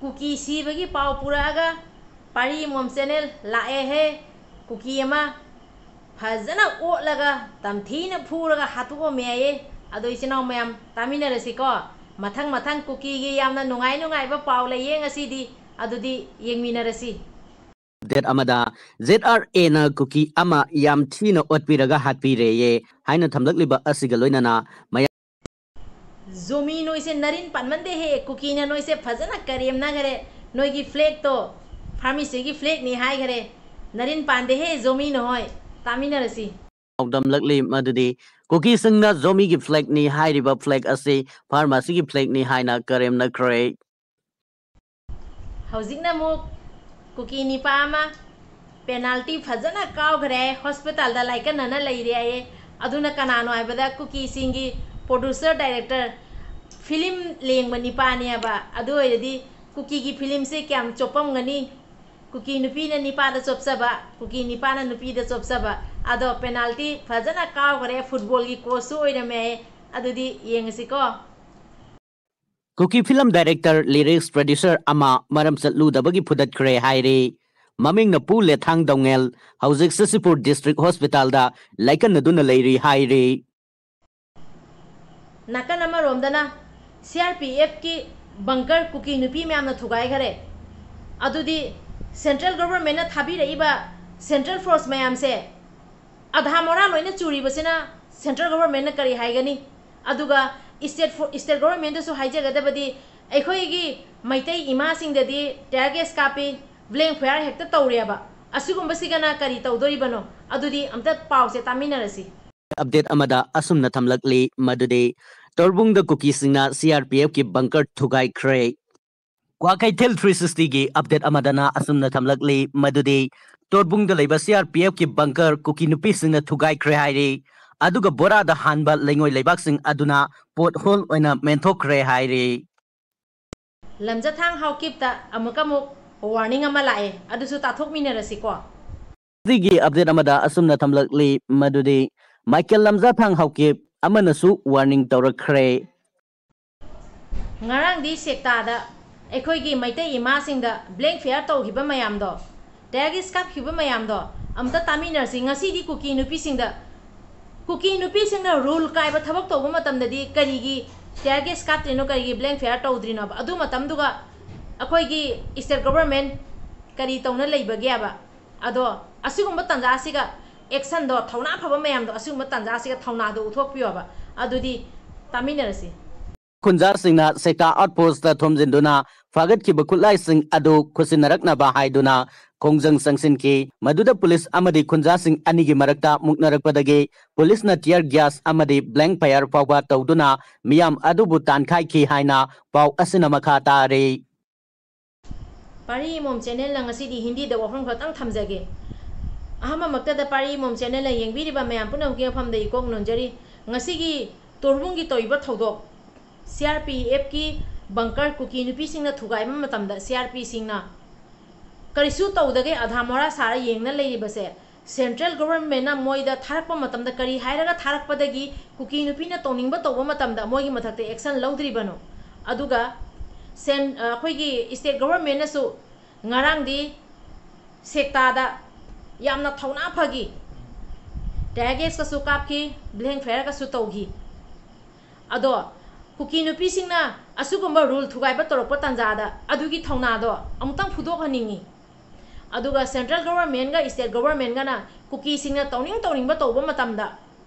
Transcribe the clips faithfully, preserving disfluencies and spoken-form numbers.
ꯀꯨꯀꯤ ꯁꯤꯕꯒꯤ ꯄꯥꯎ ꯄꯨꯔꯛꯑꯒ ꯄꯥꯔꯤ ꯑꯃꯃꯝ ꯆꯦꯅꯦꯜ ꯂꯥꯛꯑꯦꯍꯦ꯫ ꯀꯨꯀꯤ ꯑꯃ ꯐꯖꯅ ꯑꯣꯠꯂꯒ ꯇꯝꯊꯤꯅ ꯐꯨꯔꯒ ꯍꯥꯠꯇꯣꯛꯑꯝꯃꯦ ꯍꯥꯏꯌꯦ꯫ ꯑꯗꯣ ꯏꯆꯤꯟ ꯏꯅꯥꯎ ꯃꯌꯥꯝ ꯇꯥꯃꯤꯟꯅꯔꯁꯤꯀꯣ꯫ ꯃꯊꯪ ꯃꯊꯪ ꯀꯨꯀꯤꯒꯤ ꯌꯥꯝꯅ ꯅꯨꯡꯉꯥꯏ ꯅꯨꯡꯉꯥꯏꯕ ꯄꯥꯎ ꯂꯩꯌꯦ ꯉꯁꯤꯗꯤ꯫ ꯑꯗꯨꯗꯤ ꯌꯦꯡꯃꯤꯟꯅꯔꯁꯤ꯫ ꯑꯞꯗꯦꯠ ꯑꯃꯗ, ꯖꯦꯗ ꯑꯥꯔ ꯑꯦꯅ ꯀꯨꯀꯤ ꯑꯃ ꯌꯥꯝ ꯊꯤꯅ ꯑꯣꯠꯄꯤꯔꯒ ꯍꯥꯠꯄꯤꯔꯦꯌꯦ ꯍꯥꯏꯅ ꯊꯝꯂꯛꯂꯤꯕ ꯑꯁꯤꯒ ꯂꯣꯏꯅꯅ ꯃꯌꯥꯝ ꯖꯣꯃꯤ ꯅꯣꯏꯁꯦ ꯅꯔꯤꯟ ꯄꯥꯟꯃꯟꯗꯦꯍꯦ꯫ ꯀꯨꯀꯤꯅ ꯅꯣꯏꯁꯦ ꯐꯖꯅ ꯀꯔꯦꯝꯅꯈ꯭ꯔꯦ꯫ ꯅꯣꯏꯒꯤ ꯐ꯭ꯂꯦꯛꯇꯣ ꯐꯥꯔꯃꯥꯁꯤꯒꯤ ꯐ꯭ꯂꯦꯛꯅꯤ ꯍꯥꯏꯈꯔꯦ꯫ ꯅꯔꯤꯟ ꯄꯥꯟꯗꯦꯍꯦ ꯖꯣꯃꯤ ꯅꯍꯣꯏ꯫ ꯇꯥꯃꯤꯟꯅꯔꯁꯤ꯫ ꯄꯥꯎꯗꯝꯂꯛꯂꯤ ꯃꯗꯨꯗꯤ ꯀꯨꯀꯤꯁꯤꯡꯅ ꯖꯣꯃꯤꯒꯤ ꯐ꯭ꯂꯦꯛꯅꯤ ꯍꯥꯏꯔꯤꯕ ꯐ꯭ꯂꯦꯛ ꯑꯁꯤ ꯐꯥꯔꯃꯥꯁꯤꯒꯤ ꯐ꯭ꯂꯦꯛꯅꯤ ꯍꯥꯏꯅ ꯀꯔꯦꯝꯅꯈ꯭ꯔꯦ꯫ ꯍꯧꯖꯤꯛꯅ ꯑꯃꯨꯛ ꯀꯨꯀꯤ ꯅꯤꯄꯥ ꯑꯃ ꯄꯦꯅꯥꯜꯇꯤ ꯐꯖꯅ ꯀꯥꯎꯈ꯭ꯔꯦ ꯍꯥꯏ, ꯍꯣꯁꯄꯤꯇꯥꯜꯗ ꯂꯥꯏꯀꯠꯅꯅ ꯂꯩꯔꯦ ꯍꯥꯏꯌꯦ꯫ ꯑꯗꯨꯅ ꯀꯅꯥꯅꯣ ꯍꯥꯏꯕꯗ ꯀꯨꯀꯤꯁꯤꯡꯒꯤ ꯄ꯭ꯔꯣꯗ꯭ꯌꯨꯁꯔ ꯗꯥꯏꯔꯦꯛꯇꯔ, ꯐꯤꯂꯝ ꯂꯦꯡꯕ ꯅꯤꯄꯥꯅꯦꯕ꯫ ꯑꯗꯨ ꯑꯣꯏꯔꯗꯤ ꯀꯨꯀꯤꯒꯤ ꯐꯤꯂꯝꯁꯦ ꯀꯌꯥꯝ ꯆꯣꯞꯄꯝꯒꯅꯤ? ꯀꯨꯀꯤ ꯅꯨꯄꯤꯅ ꯅꯤꯄꯥꯗ ꯆꯣꯞꯆꯕ, ꯀꯨꯀꯤ ꯅꯤꯄꯥꯅ ꯅꯨꯄꯤꯗ ꯆꯣꯞꯆꯕ꯫ ꯑꯗꯣ ꯄꯦꯅꯥꯜꯇꯤ ꯐꯖꯅ ꯀꯥꯎꯈ꯭ꯔꯦ, ꯐꯨꯠꯕꯣꯜꯒꯤ ꯀꯣꯆꯁꯨ ꯑꯣꯏꯔꯝꯃꯦ ꯍꯥꯏꯌꯦ꯫ ꯑꯗꯨꯗꯤ ꯌꯦꯡꯉꯁꯤꯀꯣ꯫ ꯀꯨꯀꯤ ꯐꯤꯂꯝ ꯗꯥꯏꯔꯦꯛꯇꯔ, ꯂꯤꯔꯤꯛꯁ ꯄ꯭ꯔꯣꯗ꯭ꯌꯨꯁꯔ ꯑꯃ ꯃꯔꯝ ꯆꯠꯂꯨꯗꯕꯒꯤ ꯐꯨꯗꯠꯈ꯭ꯔꯦ ꯍꯥꯏꯔꯤ꯫ ꯃꯃꯤꯡꯅ ꯄꯨ ꯂꯦꯊꯥꯡ ꯗꯧꯉꯦꯜ, ꯍꯧꯖꯤꯛ ꯁꯤꯁꯤꯄꯨꯔ ꯗꯤꯁꯇ꯭ꯔꯤꯛ ꯍꯣꯁꯄꯤꯇꯥꯜꯗ ꯂꯥꯏꯀꯠꯅꯗꯨꯅ ꯂꯩꯔꯤ ꯍꯥꯏꯔꯤ꯫ ꯅꯥꯀꯟ ꯑꯃꯔꯣꯝꯗꯅ ꯁꯤ ꯑꯥꯔ ꯄꯤ ꯑꯦꯐꯀꯤ ꯕꯪꯀꯔ ꯀꯨꯀꯤ ꯅꯨꯄꯤ ꯃꯌꯥꯝꯅ ꯊꯨꯒꯥꯏꯈꯔꯦ꯫ ꯑꯗꯨꯗꯤ ꯁꯦꯟꯇ꯭ꯔꯦꯜ ꯒꯣꯚꯔꯟꯃꯦꯟꯠꯅ ꯊꯥꯕꯤꯔꯛꯏꯕ ꯁꯦꯟꯇ꯭ꯔꯦꯜ ꯐꯣꯔꯁ ꯃꯌꯥꯝꯁꯦ ꯑꯙꯥ ꯃꯣꯔꯥ ꯂꯣꯏꯅ ꯆꯨꯔꯤꯕꯁꯤꯅ ꯁꯦꯟꯇ꯭ꯔꯦꯜ ꯒꯣꯚꯔꯟꯃꯦꯟꯠꯅ ꯀꯔꯤ ꯍꯥꯏꯒꯅꯤ? ꯑꯗꯨꯒ ꯏꯁꯇꯦꯠ ꯐꯣ-, ꯏꯁꯇꯦꯠ ꯒꯣꯚꯔꯟꯃꯦꯟꯠꯇꯁꯨ ꯍꯥꯏꯖꯒꯗꯕꯗꯤ, ꯑꯩꯈꯣꯏꯒꯤ ꯃꯩꯇꯩ ꯏꯃꯥꯁꯤꯡꯗꯗꯤ ꯇꯤꯌꯔ ꯒꯦꯁ ꯀꯥꯞꯄꯤ, ꯕ꯭ꯂꯦꯡ ꯐꯌꯥꯔ ꯍꯦꯛꯇ ꯇꯧꯔꯦꯕ꯫ ꯑꯁꯤꯒꯨꯝꯕꯁꯤꯒꯅ ꯀꯔꯤ ꯇꯧꯗꯣꯔꯤꯕꯅꯣ? ꯑꯗꯨꯗꯤ ꯑꯝꯇ ꯄꯥꯎꯁꯦ ꯇꯥꯃꯤꯟꯅꯔꯁꯤ꯫ ꯑꯞꯗꯦꯠ ꯑꯃꯗ ꯑꯁꯨꯝꯅ ꯊꯝꯂꯛꯂꯤ ꯃꯗꯨꯗꯤ ꯇꯣꯔꯕꯨꯡꯗ ꯀꯨꯀꯤꯁꯤꯡꯅ ꯁꯤ ꯑꯥꯔ ꯄꯤ ꯑꯦꯐꯀꯤ ꯕꯪꯀꯔ ꯊꯨꯒꯥꯏꯈ꯭ꯔꯦ꯫ ꯀ꯭ꯋꯥꯀꯩꯊꯦꯜ ꯊ꯭ꯔꯤ ꯁꯤꯛꯁꯇꯤꯒꯤ ꯑꯞꯗꯦꯠ ꯑꯃꯗꯅ ꯑꯁꯨꯝꯅ ꯊꯝꯂꯛꯂꯤ ꯃꯗꯨꯗꯤ ꯇꯣꯔꯕꯨꯡꯗ ꯂꯩꯕ ꯁꯤ ꯑꯥꯔ ꯄꯤ ꯑꯦꯐꯀꯤ ꯕꯪꯀꯔ ꯀꯨꯀꯤ ꯅꯨꯄꯤꯁꯤꯡꯅ ꯊꯨꯒꯥꯏꯈ꯭ꯔꯦ ꯍꯥꯏꯔꯤ꯫ ꯑꯗꯨꯒ ꯕꯣꯔꯥꯗ ꯍꯥꯟꯕ ꯂꯩꯉꯣꯏ ꯂꯩꯕꯥꯛꯁꯤꯡ ꯑꯗꯨꯅ ꯄꯣꯠ ꯍꯣꯜ ꯑꯣꯏꯅ ꯃꯦꯟꯊꯣꯛꯈ꯭ꯔꯦ ꯍꯥꯏꯔꯤ꯫ ꯂꯝꯖꯊꯥꯡ ꯍꯥꯎꯀꯤꯞꯇ ꯑꯃꯨꯛ ꯑꯃꯨꯛ ꯋꯥꯔꯅꯤꯡ ꯑꯃ ꯂꯥꯛꯑꯦ, ꯑꯗꯨꯁꯨ ꯇꯥꯊꯣꯛꯃꯤꯟꯅꯔꯁꯤꯀꯣ꯫ ꯁꯤꯒꯤ ꯑꯞꯗꯦꯠ ꯑꯃꯗ ꯑꯁꯨꯝꯅ ꯊꯝꯂꯛꯂꯤ ꯃꯗꯨꯗꯤ ꯃꯥꯏꯀꯦꯜ ꯂꯝꯖꯥꯊꯥꯡ ꯍꯥꯎꯀꯤꯞ ꯑꯃꯅꯁꯨ ꯋꯥꯔꯅꯤꯡ ꯇꯧꯔꯛꯈ꯭ꯔꯦ꯫ ꯉꯔꯥꯡꯗꯤ ꯁꯦꯛꯇꯥꯗ ꯑꯩꯈꯣꯏꯒꯤ ꯃꯩꯇꯩ ꯏꯃꯥꯁꯤꯡꯗ ꯕ꯭ꯂꯦꯡ ꯐꯌꯥꯔ ꯇꯧꯈꯤꯕ ꯃꯌꯥꯝꯗꯣ, ꯇꯤꯌꯔ ꯒꯦꯁ ꯀꯥꯞꯈꯤꯕ ꯃꯌꯥꯝꯗꯣ ꯑꯝꯇ ꯇꯥꯃꯤꯟꯅꯔꯁꯤ꯫ ꯉꯁꯤꯗꯤ ꯀꯨꯀꯤ ꯅꯨꯄꯤꯁꯤꯡꯗ, ꯀꯨꯀꯤ ꯅꯨꯄꯤꯁꯤꯡꯅ ꯔꯨꯜ ꯀꯥꯏꯕ ꯊꯕꯛ ꯇꯧꯕ ꯃꯇꯝꯗꯗꯤ ꯀꯔꯤꯒꯤ ꯇꯤꯌꯔ ꯒꯦꯁ ꯀꯥꯞꯇ꯭ꯔꯤꯅꯣ, ꯀꯔꯤꯒꯤ ꯕ꯭ꯂꯦꯡ ꯐꯌꯥꯔ ꯇꯧꯗ꯭ꯔꯤꯅꯣꯕ? ꯑꯗꯨ ꯃꯇꯝꯗꯨꯒ ꯑꯩꯈꯣꯏꯒꯤ ꯁ꯭ꯇꯦꯠ ꯒꯣꯚꯔꯟꯃꯦꯟꯠ ꯀꯔꯤ ꯇꯧꯅ ꯂꯩꯕꯒꯦꯕ? ꯑꯗꯣ ꯑꯁꯤꯒꯨꯝꯕ ꯇꯥꯟꯖꯥꯁꯤꯒ ꯑꯦꯛꯁꯟꯗꯣ, ꯊꯧꯅꯥ ꯐꯕ ꯃꯌꯥꯝꯗꯣ ꯑꯁꯤꯒꯨꯝꯕ ꯇꯥꯟꯖꯥꯁꯤꯒ ꯊꯧꯅꯥꯗꯣ ꯎꯠꯊꯣꯛꯄꯤꯌꯣꯕ꯫ ꯑꯗꯨꯗꯤ ꯇꯥꯃꯤꯟꯅꯔꯁꯤ꯫ ꯈꯨꯟꯖꯥꯁꯤꯡꯅ ꯁꯦꯛꯇꯥ ꯑꯥꯎꯠꯄꯣꯁꯇ ꯊꯣꯝꯖꯤꯟꯗꯨꯅ ꯐꯥꯒꯠꯈꯤꯕ ꯈꯨꯠꯂꯥꯏꯁꯤꯡ ꯑꯗꯨ ꯈꯨꯠꯁꯤꯟꯅꯔꯛꯅꯕ ꯍꯥꯏꯗꯨꯅ ꯈꯣꯡꯖꯪ ꯆꯪꯁꯤꯟꯈꯤ꯫ ꯃꯗꯨꯗ ꯄꯨꯂꯤꯁ ꯑꯃꯗꯤ ꯈꯨꯟꯖꯥꯁꯤꯡ ꯑꯅꯤꯒꯤ ꯃꯔꯛꯇ ꯃꯨꯛꯅꯔꯛꯄꯗꯒꯤ ꯄꯨꯂꯤꯁꯅ ꯇꯤꯌꯔ ꯒ꯭ꯌꯥꯁ ꯑꯃꯗꯤ ꯕ꯭ꯂꯦꯡ ꯐꯌꯥꯔ ꯐꯥꯎꯕ ꯇꯧꯗꯨꯅ ꯃꯤꯌꯥꯝ ꯑꯗꯨꯕꯨ ꯇꯥꯟꯈꯥꯏꯈꯤ ꯍꯥꯏꯅ ꯄꯥꯎ ꯑꯁꯤꯅ ꯃꯈꯥ ꯇꯥꯔꯤ꯫ ꯄꯥꯔꯤ ꯏꯃꯣꯝ ꯆꯦꯅꯦꯜꯅ ꯉꯁꯤꯗꯤ ꯍꯤꯟꯗꯤꯗ ꯋꯥꯐꯝ ꯈꯛꯇꯪ ꯊꯝꯖꯒꯦ꯫ ꯑꯍꯥꯟꯕꯃꯛꯇꯗ ꯄꯥꯔꯤ ꯏꯃꯣꯝ ꯆꯦꯅꯦꯜꯅ ꯌꯦꯡꯕꯤꯔꯤꯕ ꯃꯌꯥꯝ ꯄꯨꯝꯅꯃꯛꯀꯤ ꯃꯐꯝꯗ ꯏꯀꯣꯛ ꯅꯣꯟꯖꯔꯤ꯫ ꯉꯁꯤꯒꯤ ꯇꯣꯔꯕꯨꯡꯒꯤ ꯇꯧꯔꯤꯕ ꯊꯧꯗꯣꯛ, ꯁꯤ ꯑꯥꯔ ꯄꯤ ꯑꯦꯐꯀꯤ ꯕꯪꯀꯔ ꯀꯨꯀꯤ ꯅꯨꯄꯤꯁꯤꯡꯅ ꯊꯨꯒꯥꯏꯕ ꯃꯇꯝꯗ ꯁꯤ ꯑꯥꯔ ꯄꯤꯁꯤꯡꯅ ꯀꯔꯤꯁꯨ ꯇꯧꯗꯒꯩ ꯑꯙꯥ ꯃꯣꯔꯥ ꯁꯥꯔ ꯌꯦꯡꯅ ꯂꯩꯔꯤꯕꯁꯦ, ꯁꯦꯟꯇ꯭ꯔꯦꯜ ꯒꯣꯚꯔꯟꯃꯦꯟꯠꯅ ꯃꯣꯏꯗ ꯊꯥꯔꯛꯄ ꯃꯇꯝꯗ ꯀꯔꯤ ꯍꯥꯏꯔꯒ ꯊꯥꯔꯛꯄꯗꯒꯤ ꯀꯨꯀꯤ ꯅꯨꯄꯤꯅ ꯇꯧꯅꯤꯡꯕ ꯇꯧꯕ ꯃꯇꯝꯗ ꯃꯣꯏꯒꯤ ꯃꯊꯛꯇ ꯑꯦꯛꯁꯟ ꯂꯧꯗ꯭ꯔꯤꯕꯅꯣ? ꯑꯗꯨꯒ ꯁꯦꯟ-, ꯑꯩꯈꯣꯏꯒꯤ ꯁ꯭ꯇꯦꯠ ꯒꯣꯚꯔꯟꯃꯦꯟꯠꯅꯁꯨ ꯉꯔꯥꯡꯗꯤ ꯁꯦꯛꯇꯥꯗ ꯌꯥꯝꯅ ꯊꯧꯅꯥ ꯐꯈꯤ, ꯇꯤꯌꯔ ꯒꯦꯁꯀꯁꯨ ꯀꯥꯞꯈꯤ, ꯕ꯭ꯂꯦꯡ ꯐꯌꯥꯔꯒꯁꯨ ꯇꯧꯈꯤ꯫ ꯑꯗꯣ ꯀꯨꯀꯤ ꯅꯨꯄꯤꯁꯤꯡꯅ ꯑꯁꯤꯒꯨꯝꯕ ꯔꯨꯜ ꯊꯨꯒꯥꯏꯕ ꯇꯧꯔꯛꯄ ꯇꯥꯟꯖꯥꯗ ꯑꯗꯨꯒꯤ ꯊꯧꯅꯥꯗꯣ ꯑꯃꯨꯛꯇꯪ ꯐꯨꯗꯣꯛꯍꯟꯅꯤꯡꯉꯤ꯫ ꯑꯗꯨꯒ ꯁꯦꯟꯇ꯭ꯔꯦꯜ ꯒꯣꯚꯔꯟꯃꯦꯟꯠꯒ ꯁ꯭ꯇꯦꯠ ꯒꯣꯚꯔꯟꯃꯦꯟꯠꯒꯅ ꯀꯨꯀꯤꯁꯤꯡꯅ ꯇꯧꯅꯤꯡ ꯇꯧꯅꯤꯡꯕ ꯇꯧꯕ ꯃꯇꯝꯗ,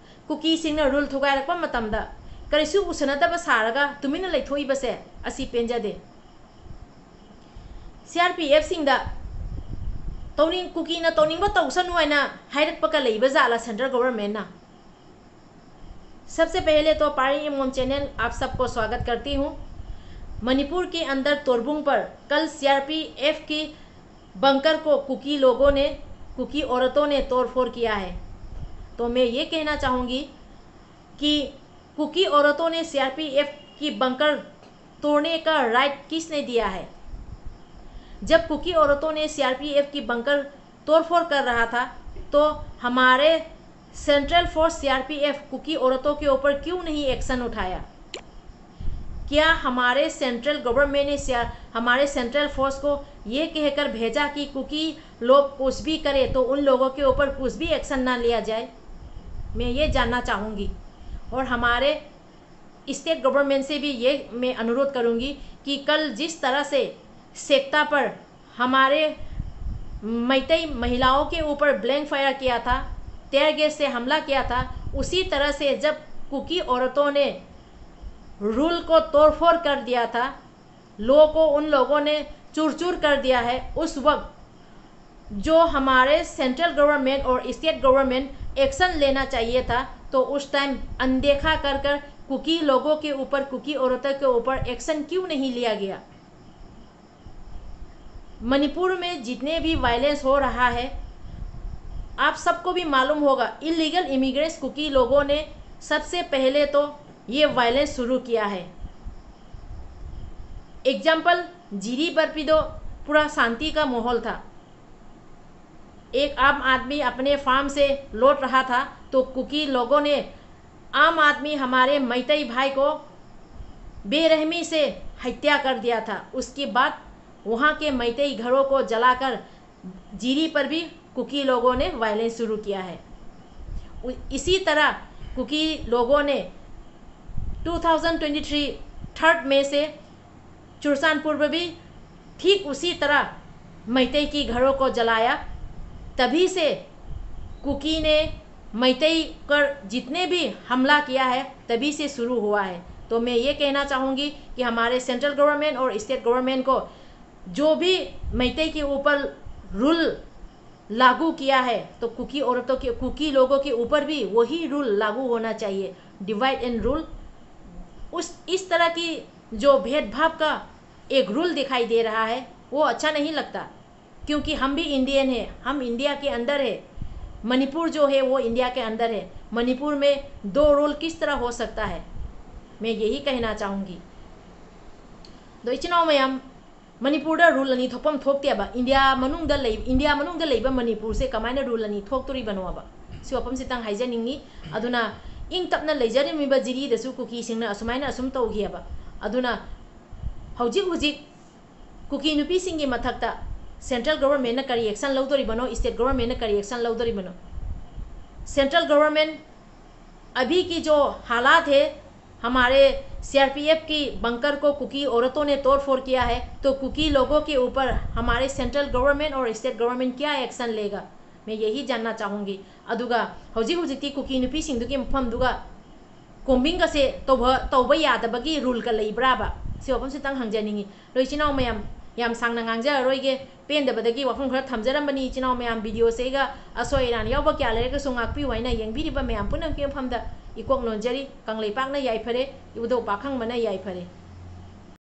ꯀꯨꯀꯤꯁꯤꯡꯅ ꯔꯨꯜ ꯊꯨꯒꯥꯏꯔꯛꯄ ꯃꯇꯝꯗ ꯀꯔꯤꯁꯨ ꯎꯁꯟꯅꯗꯕ ꯁꯥꯔꯒ ꯇꯨꯃꯤꯟꯅ ꯂꯩꯊꯣꯛꯏꯕꯁꯦ, ꯑꯁꯤ ꯄꯦꯟꯖꯗꯦ꯫ ꯁꯤ ꯑꯥꯔ ꯄꯤ ꯑꯦꯐꯁꯤꯡꯗ ꯇꯧꯅꯤꯡ-, ꯀꯨꯀꯤꯅ ꯇꯧꯅꯤꯡꯕ ꯇꯧꯁꯅꯨ ꯍꯥꯏꯅ ꯍꯥꯏꯔꯛꯄꯒ ꯂꯩꯕ ꯖꯥꯠꯂ ꯁꯦꯟꯇ꯭ꯔꯦꯜ ꯒꯣꯚꯔꯟꯃꯦꯟꯠꯅ? सबसे पहले तो पारी एम एम चैनल आप सबको स्वागत करती हूँ। मणिपुर के अंदर तोरबुंग पर कल सी आर पी एफ की बंकर को कुकी लोगों ने, कुकी औरतों ने तोड़फोड़ किया है। तो मैं ये कहना चाहूँगी कि कुकी औरतों ने सी आर पी एफ की बंकर तोड़ने का राइट किसने दिया है? जब कुकी औरतों ने सी आर पी एफ की बंकर तोड़फोड़ कर रहा था, तो हमारे central force C R P F Kuki औरतों के ऊपर क्यों नहीं एक्शन उठाया? क्या हमारे सेंट्रल गवर्नमेंट ने सिया-, हमारे सेंट्रल फोर्स को ये कहकर भेजा कि कुकी लोग कुछ भी करें तो उन लोगों के ऊपर कुछ भी एक्शन ना लिया जाए? मैं ये जानना चाहूँगी। और हमारे स्टेट गवर्नमेंट से भी ये मैं अनुरोध करूँगी कि कल जिस तरह से सेक्ता पर हमारे मैतई महिलाओं के ऊपर ब्लैंक फायर किया था, टेयर गैस से हमला किया था, उसी तरह से जब कुकी औरतों ने रूल को तोड़फोड़ कर दिया था, लोगों को उन लोगों ने चूर चूर कर दिया है, उस वक्त जो हमारे सेंट्रल गवर्नमेंट और स्टेट गवर्नमेंट एक्शन लेना चाहिए था, तो उस टाइम अनदेखा कर कर कुकी लोगों के ऊपर, कुकी औरतों के ऊपर एक्शन क्यों नहीं लिया गया? मणिपुर में जितने भी वायलेंस हो रहा है, आप सबको भी मालूम होगा, इलीगल इमिग्रेंट्स कुकी लोगों ने सबसे पहले तो ये वायलेंस शुरू किया है। एग्जाम्पल, जिरी पर भी तो पूरा शांति का माहौल था। एक आम आदमी अपने फार्म से लौट रहा था तो कुकी लोगों ने आम आदमी हमारे मैतई भाई को बेरहमी से हत्या कर दिया था। उसके बाद वहाँ के मैतई घरों को जलाकर जिरी पर भी कुकी लोगों ने वायलेंस शुरू किया है। उ-, इसी तरह कुकी लोगों ने ट्वेंटी ट्वेंटी थ्री थर्ड मई से चुरचांदपुर में भी ठीक उसी तरह मैतई की घरों को जलाया। तभी से कुकी ने मैतई पर जितने भी हमला किया है, तभी से शुरू हुआ है। तो मैं ये कहना चाहूँगी कि हमारे सेंट्रल गवर्नमेंट और स्टेट गवर्नमेंट को जो भी मैतई के ऊपर रूल लागू किया है, तो कुकी औरतों के, कुकी लोगों के ऊपर भी वही रूल लागू होना चाहिए, डिवाइड एंड रूल। उस, इस तरह की जो भेदभाव का एक रूल दिखाई दे रहा है, वो अच्छा नहीं लगता, क्योंकि हम भी इंडियन है, हम इंडिया के अंदर है। मणिपुर जो है, वो इंडिया के अंदर है। मणिपुर में दो रूल किस तरह हो सकता है, मैं यही कहना चाहूँगी। ꯑꯗꯣ ꯏꯆꯤꯟ ꯏꯅꯥꯎ ꯃꯌꯥꯝ, ꯃꯅꯤꯄꯨꯔꯗ ꯔꯨꯜ ꯑꯅꯤ ꯊꯣꯛꯐꯝ ꯊꯣꯛꯇꯦꯕ꯫ ꯏꯟꯗꯤꯌꯥ ꯃꯅꯨꯡꯗ ꯂꯩ-, ꯏꯟꯗꯤꯌꯥ ꯃꯅꯨꯡꯗ ꯂꯩꯕ ꯃꯅꯤꯄꯨꯔꯁꯦ ꯀꯃꯥꯏꯅ ꯔꯨꯜ ꯑꯅꯤ ꯊꯣꯛꯇꯣꯔꯤꯕꯅꯣꯕ? ꯁꯤ ꯋꯥꯐꯝꯁꯤꯇꯪ ꯍꯥꯏꯖꯅꯤꯡꯉꯤ꯫ ꯑꯗꯨꯅ ꯏꯪ ꯇꯞꯅ ꯂꯩꯖꯔꯝꯃꯤꯕ ꯖꯤꯔꯤꯗꯁꯨ ꯀꯨꯀꯤꯁꯤꯡꯅ ꯑꯁꯨꯃꯥꯏꯅ ꯑꯁꯨꯝ ꯇꯧꯈꯤꯑꯕ꯫ ꯑꯗꯨꯅ ꯍꯧꯖꯤꯛ ꯍꯧꯖꯤꯛ ꯀꯨꯀꯤ ꯅꯨꯄꯤꯁꯤꯡꯒꯤ ꯃꯊꯛꯇ central governmentꯅ ꯀꯔꯤ action ꯂꯧꯗꯣꯔꯤꯕꯅꯣ, state governmentꯅ ꯀꯔꯤ action ꯂꯧꯗꯣꯔꯤꯕꯅꯣ? Central government, अभी की जो हालात है, हमारे सीआरपीएफ की बंकर को कुकी औरतों ने तोड़फोड़ किया है, तो कुकी लोगों के ऊपर हमारे central government और state government क्या action लेगा, मैं यही जानना चाहूँगी꯫ ꯑꯗꯨꯒ ꯍꯧꯖꯤꯛ ꯍꯧꯖꯤꯛꯇꯤ ꯀꯨꯀꯤ ꯅꯨꯄꯤꯁꯤꯡꯗꯨꯒꯤ ꯃꯐꯝꯗꯨꯒ combingꯒꯁꯦ ꯇꯧꯕ, ꯇꯧꯕ ꯌꯥꯗꯕꯒꯤ ruleꯒ ꯂꯩꯕ꯭ꯔꯥꯕ? ꯁꯤ ꯋꯥꯐꯝꯁꯤꯇꯪ ꯍꯪꯖꯅꯤꯡꯉꯤ꯫ ꯑꯗꯣ ꯏꯆꯤꯟ ꯏꯅꯥꯎ ꯃꯌꯥꯝ, ꯌꯥꯝ ꯁꯥꯡꯅ ꯉꯥꯡꯖꯔꯔꯣꯏꯒꯦ, ꯄꯦꯟꯗꯕꯗꯒꯤ ꯋꯥꯐꯝ ꯈꯔ ꯊꯝꯖꯔꯝꯕꯅꯤ꯫ ꯏꯆꯤꯟ ꯏꯅꯥꯎ ꯃꯌꯥꯝ, videoꯁꯦ ꯑꯩꯒ ꯑꯁꯣꯏ ꯑꯔꯥꯟ ꯌꯥꯎꯕ ꯀꯌꯥ ꯂꯩꯔꯒꯁꯨ ꯉꯥꯛꯄꯤꯌꯨ ꯍꯥꯏꯅ ꯌꯦꯡꯕꯤꯔꯤꯕ ꯃꯌꯥꯝ ꯄꯨꯝꯅꯃꯛꯀꯤ ꯃꯐꯝꯗ ꯏꯀꯣꯛ ꯅꯣꯟꯖꯔꯤ꯫ ꯀꯪꯂꯩꯄꯥꯛꯅ ꯌꯥꯏꯐꯔꯦ, ꯏꯕꯨꯙꯧ ꯄꯥꯈꯪꯕꯅ ꯌꯥꯏꯐꯔꯦ꯫